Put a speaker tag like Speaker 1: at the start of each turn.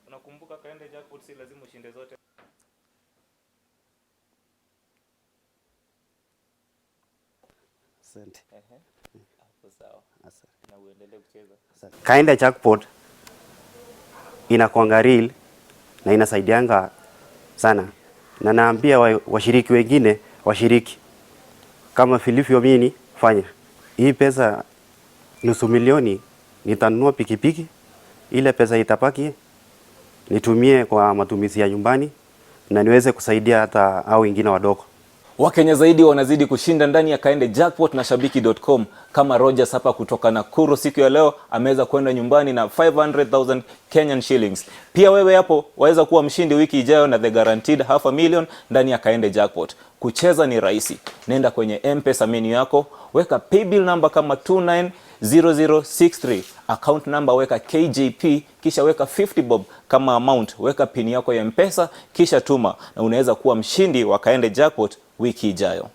Speaker 1: Unakumbuka Kaende Jackpot si lazima ushinde zote.
Speaker 2: Asante.
Speaker 1: Ehe. Hapo sawa.
Speaker 2: Asante.
Speaker 1: Na uendelee kucheza.
Speaker 2: Kaende Jackpot inakuanga real na inasaidianga sana, na naambia washiriki wengine washiriki kama vilivyo mimi fanya. Hii pesa 500,000 nitanunua pikipiki, ile pesa itabaki nitumie kwa matumizi ya nyumbani na niweze kusaidia hata hao wengine wadogo.
Speaker 1: Wakenya zaidi wanazidi kushinda ndani ya Kaende Jackpot na Shabiki.com. Kama Rogers hapa kutoka Nakuru siku ya leo ameweza kwenda nyumbani na 500,000 Kenyan shillings. Pia wewe hapo waweza kuwa mshindi wiki ijayo na the guaranteed 500,000 ndani ya Kaende Jackpot. Kucheza ni rahisi. Nenda kwenye M-Pesa menu yako, weka paybill number kama 290063, account number weka KJP, kisha weka 50 bob kama amount, weka pin yako ya M-Pesa kisha tuma, na unaweza kuwa mshindi wa Kaende Jackpot wiki ijayo.